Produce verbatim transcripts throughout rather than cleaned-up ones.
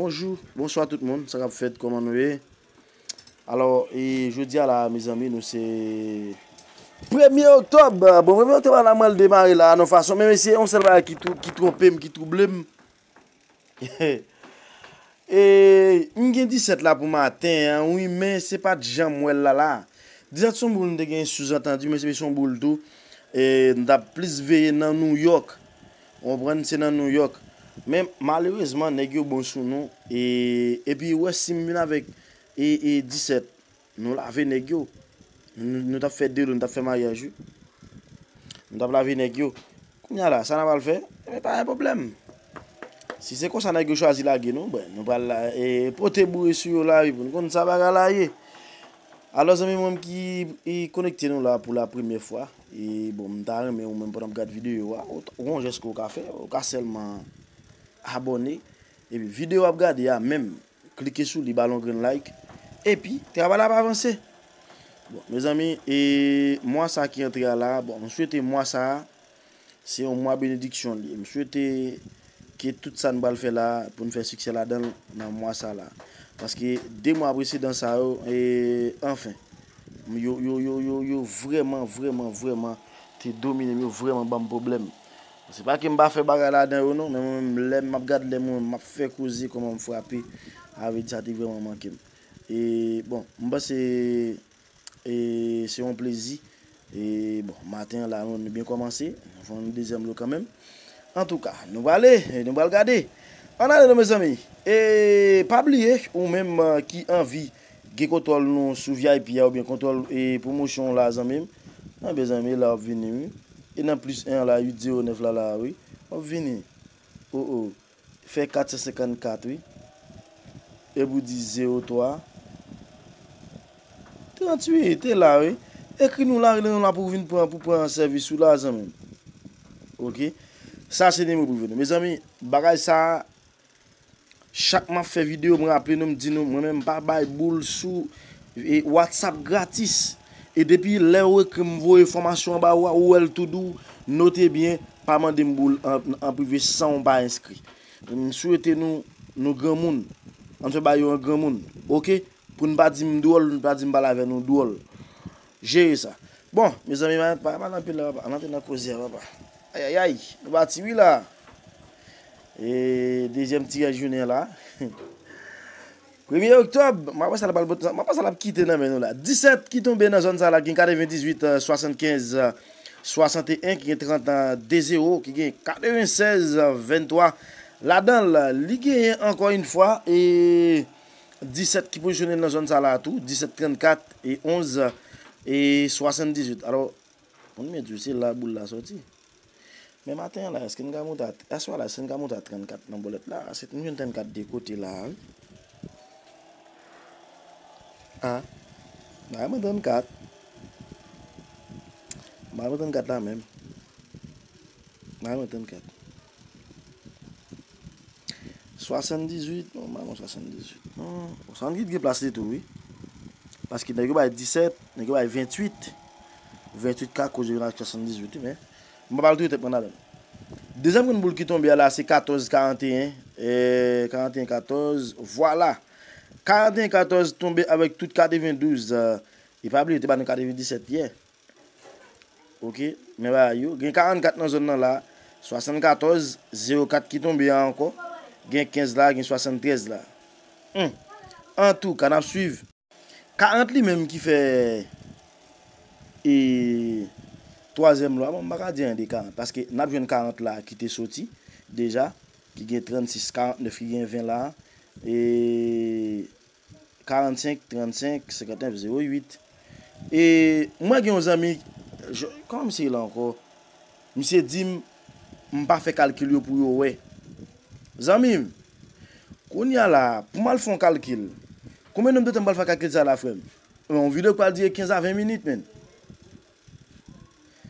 Bonjou, bonswa tout moun, sa k ap fèt, kòman nou ye? Alò, e jodi a la, mezanmi, nou se premye oktòb. Bon, premye oktòb la, mwen demare la, nan fason, men mesye, yon sèl bagay ki twonpe m, ki twouble m. E, m gen disèt la pou maten an, wi, men se pa t jan m wè l la la. Disèt se yon boul m te gen souzantandi, men se pa yon boul tou. E, m t ap plis veye nan Nouyòk. Ou konprann, se nan Nouyòk. Men, malerezman, nèg yo bon sou nou. E, epi, ou wè, si m vin avèk, e, e, disèt, nou lave nèg yo. Nou, nou t ap fè delo, nou t ap fè maryaj, wi. Nou t ap lave nèg yo. Kounye a la, sa n a pral fè? Ebyen, pa gen pwoblèm. Si se konsa nèg yo chwazi lage nou, ben, nou pral la, e, pote boure sou yo la, wi, pou n konn sa bagay la ye. Alò, zanmi mwen ki, e, konekte nou la pou la premyè fwa, e, bon, m ta renmen ou menm pandan w ap gad videyo a, ou, ou gon jès ke w ka fè, ou ka sèlman abòne, epi videyo w ap gade a menm, klike sou li, ba l yon grenn like, epi travay la ap avanse. Bon, mezanmi, e mwa sa ki antre a la, bon, m swete mwa sa a, se yon mwa benediksyon li ye. M swete ke tout sa n pral fè la, pou n fè siksè ladan l nan mwa sa la. Paske de mwa presedan sa yo, e, anfen, yo, yo, yo, yo, yo vrèman, vrèman, vrèman te domine m, yo vrèman ban m pwoblèm. Se pa ke m pa fè bagay ladan yo non, men mwen menm, lè m ap gad lè mwen menm m ap fè koze, kòman m frape, a vle di sa te vrèman manke m. E, bon, m panse, e, se yon plezi. E, bon, maten an la, nou byen kòmanse. Nou fè yon dezyèm lo kanmenm. Antouka, nou prale, e, nou pral gade. Ann ale non, mezanmi. E, pa bliye, ou menm, e, ki anvi gen kontwòl nou sou V I P a oubyen kontwòl, e, pwomosyon la, zanmi m. Anben, zanmi, la w ap vini, wi. E nan plis en an la, uit zewo nèf la, la, wi. W ap vini. O, o. Fè kat san senkannkat, wi. Epi w di zewo twa. Tranntuit, te la, wi. Ekri nou la, rele nou la pou w vin pran, pou pran sèvis ou la, zanmi m. Oke? Sa se nimewo prive nou. Mezanmi, bagay sa a, chak m ap fè videyo, m raple nou, m di nou, mwen menm, m pa bay boul sou, e, WhatsApp gratis. E depi lè ou ekri m, voye enfòmasyon anba ou a, ou wè l tou dou, note byen, pa mande m boul an, an prive san w pa enskri. M swete nou, nou granmoun. Ann fè bagay yo an granmoun. Oke? Pou n pa di m dwòl, n pa di m pale avè nou dwòl. Jere sa. Bon, mezanmi, pa, pa pale anpil la, papa. Ann antre nan koze a, papa. Ayayay, nou pati wi la. E dezyèm tiraj jounen an la. Premye oktòb, m ap wè sa l ap, m ap wè sa l ap kite nan men nou la. Disèt ki tonbe nan zòn sa la, gen katrevendizuit, swasannkenz, swasanteyen, ki gen trant, de zewo, ki gen katrevensèz, venntwa ladan l. Li genyen, ankò yon fwa, e disèt ki pozisyone nan zòn sa la tou, disèt trannkat e onz e swasanndizuit. Alò, moun mwen di w, se la boul la sòti. Men maten an la, èske n ka monte a, aswè la, èske n ka monte a trannkat nan bòlèt la? Se nou jwenn trannkat de kote la, wi. A, m pa renmen trannkat. M pa renmen trannkat la menm. M pa renmen trannkat. Swasanndizuit, non, m pa renmen swasanndizuit. Non, swasanndizuit gen plas li tou, wi. Paske nèg yo bay disèt, nèg yo bay ventuit. Ventuit ka koz yo vin ak swasanndizuit, wi, men m pa pral touye tèt mwen ladan l. Dezyèm grenn boul ki tonbe a la, se katòz karanteyen, e, karanteyen katòz, vwala. Karanteyen katòz tonbe avèk tout katrevendouz, e, e pa bliye, yo te ba nou katrevendisèt yè. Oke, men bagay yo. Gen karannkat nan zòn nan la, swasannkatòz, zewo kat ki tonbe a ankò. Gen kenz la, gen swasanntrèz la. Hum. Antouka, n ap swiv. Karant li menm ki fè, e, twazyèm lwa, bon, m pa ka di anyen de karant, paske n ap jwenn karant la ki te soti deja, ki gen trannsis, karantnèf, ki gen ven la, e, karannsenk, trannsenk, senkanteyen, zewo uit. E, mwen gen yon zanmi, kòman misye ye la ankò? Misye di m, m pa fè kalkil yo pou yo wè. Zanmi m, kounye a la, pou m al fè yon kalkil, konbyen nonb de tan m pral fè kalkil sa la, frè m? Yon videyo k pral dire kenz a ven minit, menn.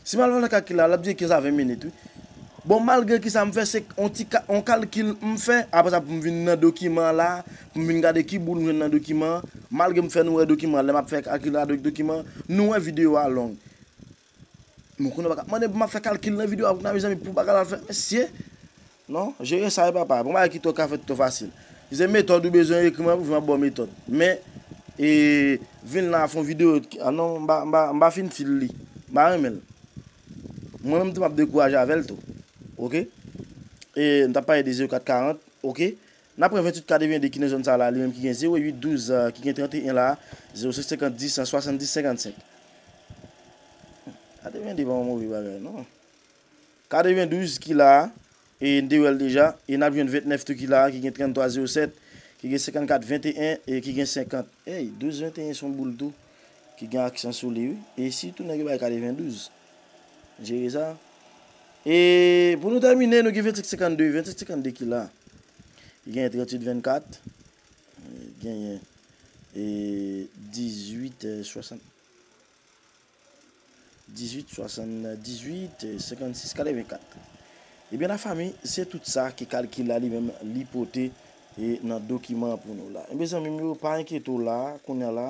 Si m al fè kalkil la, l ap dire kenz a ven minit, wi. Bon, malgre ki sa m fè, se yon ti ka, yon kalkil m fè, apre sa pou m vin nan dokiman an la, pou m vin gade ki boul m jwenn nan dokiman an. Malgre m fè nou wè dokiman an, lè m ap fè kalkil la avèk dokiman an, nou wè videyo a long. Mwen konnen w pa ka mande pou m ap fè kalkil nan videyo a, mezanmi, pou bagay la fè, mesye. Non, jere sa wi papa. Bon bagay ki twò ka fèt twò fasil. Se metòd ou bezwen ekri, mwen pou m ap ba w metòd. Men, e, vin la fè yon videyo, a non, m pa, m pa, m pa fin fil li. M pa renmen l. Mwen menm tou m ap dekouraje avè l tou. Oke? E, m t ap pale de zewo kat karant, oke? N ap pran venntuit katrevenn de ki nan zòn sa la, li menm ki gen zewo uit douz, a, ki gen tranteyen la, zewo senk senkant dis, a, swasanndis senkannsenk. Katrevenn de pa yon move bagay, non. Katrevendouz ki la, e n te wè l deja, e n ap jwenn ventnèf tou ki la, ki gen tranntwa zewo sèt, ki gen senkannkat venteyen, e ki gen senkant. Ey, douz venteyen se yon boul tou, ki gen aksan sou li, wi. E sitou nèg yo bay katrevendouz. Jere sa. E pou nou tèmine, nou gen vennsenk senkannde, vennsenk senkannde ki la. Li genyen tranntuit vennkat, genyen, e, dizuit, e, swasant, dizuit, swasanndizuit, e, senkannsis, katrevenkat. Ebyen, lafanmi, se tout sa ke kalkil la li menm li pote, e, nan dokiman an pou nou la. Ebyen, zanmi m yo, pa enkyete w la, kounye a la,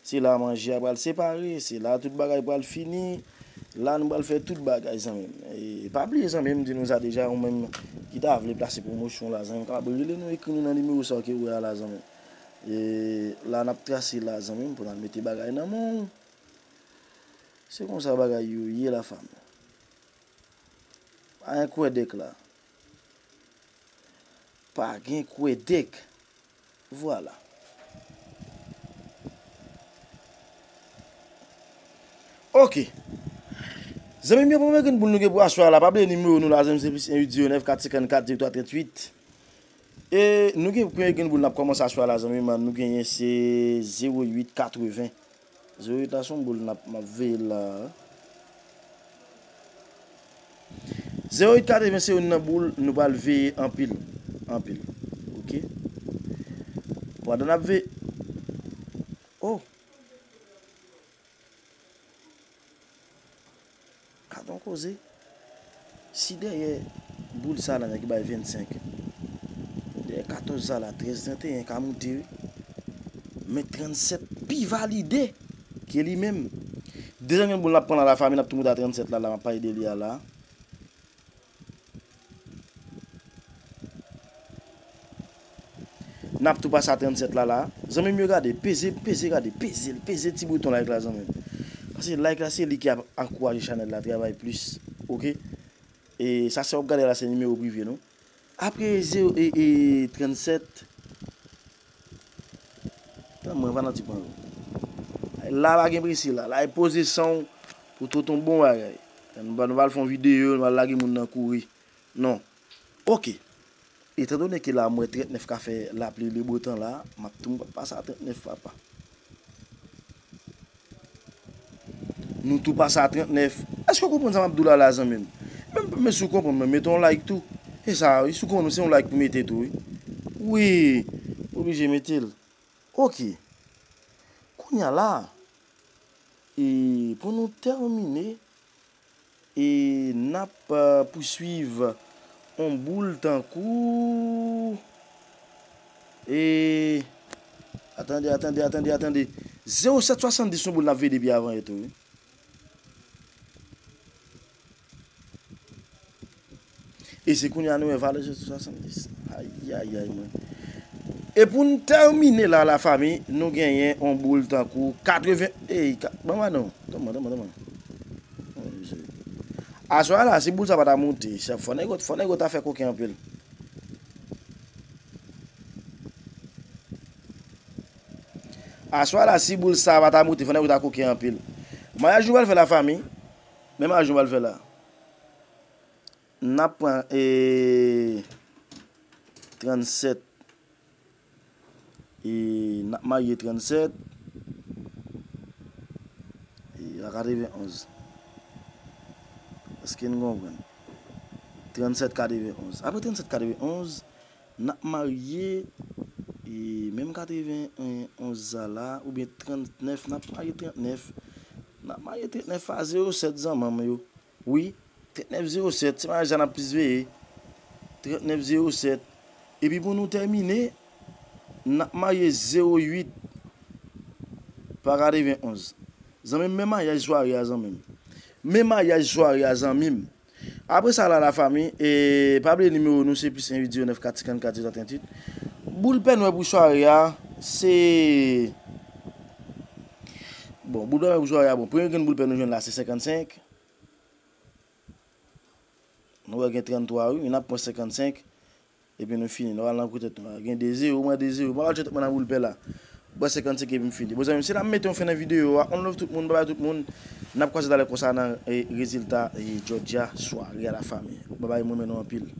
se la manje a pral separe, se la tout bagay pral fini, la nou pral fè tout bagay, zanmi m. E pa bliye, zanmi m, m di nou sa deja, ou menm ki ta vle plase pwomosyon la, zanmi m, kapab rele nou, ekri nou nan nimewo sa w ke ou wè a la, zanmi m. E la n ap trase la, zanmi m, pou n al mete bagay nan men w. Se konsa bagay yo ye, lafanmi. Pa gen kwè dèk la. Pa gen kwè dèk. Vwala. Oke. Zanmi m yo, premye grenn boul nou gen pou aswè a la. Pa bliye nimewo nou la, zanmi, se plis en uit zewo nèf kat senkannkat zewo twa tranntuit. E nou gen premye grenn boul n ap kòmanse aswè a la, zanmi m, nou genyen se zewo uit katreven. Zewo uit la se yon boul n ap, m ap veye la. Zewo uit katreven se youn nan boul nou pral veye anpil. Anpil. Oke. Pandan n ap veye. Oh! Gad yon koze. Si dèyè boul sa la nèg ki bay vennsenk, dèyè katòz sa la, trèz trannteyen ka moute, wi. Men trannsèt pi valide ke li menm. Dezyèm grenn boul n ap pran la, lafanmi, n ap tou moute a trannsèt la, la, m ap pale de li a la. N ap tou pase a trannsèt la, la. Zanmi m yo, gade, peze, peze, gade, peze l, peze ti bouton like la, zanmi m. Paske like la, se li ki ap ankouraje chanèl la travay plis. Oke? E sa, sa w ap gade la, se nimewo prive nou. Apre zewo, e, e, trannsèt. Tan mwen fanatik mwen yo. La pa gen prese la. La e poze san w pou tout yon bon bagay. Nou pa, nou pa al fè yon videyo, nou pa al lage moun nan kouri. Non. Oke. Etandone ke la m wè trannèf ka fè lapli le botan la, m ap tou pase a trannèf, papa. Nou tou pase a trannèf. Èske w konprann sa m ap di w la, la, zanmi m? Menm, menm si w konprann, men mete yon like tou. E sa, wi, si w konprann, se yon like pou mete tou, wi. Wi, oblije mete l. Oke. Kounye a la, e pou nou tèmine, e n ap, eh, pouswiv yon boul tankou, e, atande, atande, atande, atande. Zewo sèt swasanndis yon boul n ap veye depi avan yè tou, wi. E se kounye a nou wè valè swasanndis. Ayayay, mwen. E pou n tèmine la, lafanmi, nou genyen yon boul tankou katreven. Ey, ka-, ban mwen non. Ban mwen, ban mwen, ban mwen. Aswè a la, si boul sa pa ta moute, se fò nèg yo, fò nèg yo ta fè koken anpil. Aswè a la, si boul sa pa ta moute, fò nèg yo ta koken anpil. Maryaj nou pral fè, lafanmi. Men maryaj nou pral fè la. N ap pran, e, trannsèt. E n ap marye trannsèt. E a katrevenonz. Èske n konprann? Trannsèt katrevenonz. Apre trannsèt katrevenonz, n ap marye, e, menm katrevenonz sa la, oubyen trannèf, n ap marye trannèf. N ap marye trannèf a zewo sèt zanmanm yo. Wi, trannèf zewo sèt, se maryaj sa n ap plis veye. Trannèf zewo sèt. Epi pou nou tèmine, n ap marye zewo uit pa katrevenonz. Zanmi m, men maryaj sware a, zanmi m. Men maryaj sware a, zanmi m. Apre sa la, lafanmi, e, pa bliye nimewo nou, se plis en uit zewo nèf kat senkannkat zewo twa tranntuit. Boul pè nou wè pou sware a, se... Bon, boul pè nou wè pou sware a, bon, premye grenn boul pè nou jwenn la, se senkannsenk. Nou wè gen tranntwa, wi, n ap pran senkannsenk. Epi nou fini, nou al nan koutèt nou. Gen de zewo, mwen de zewo. Mwen al jwenn mwen nan boul pè la. Mwen senkannsenk epi m fini. Bon, zanmi m, se la m mete yon fen nan videyo a. On love tout moun, babay tout moun. N ap kwaze talè konsa nan eh, rezilta eh, Georgia sware a la fami. Babay, mwen renmen nou anpil.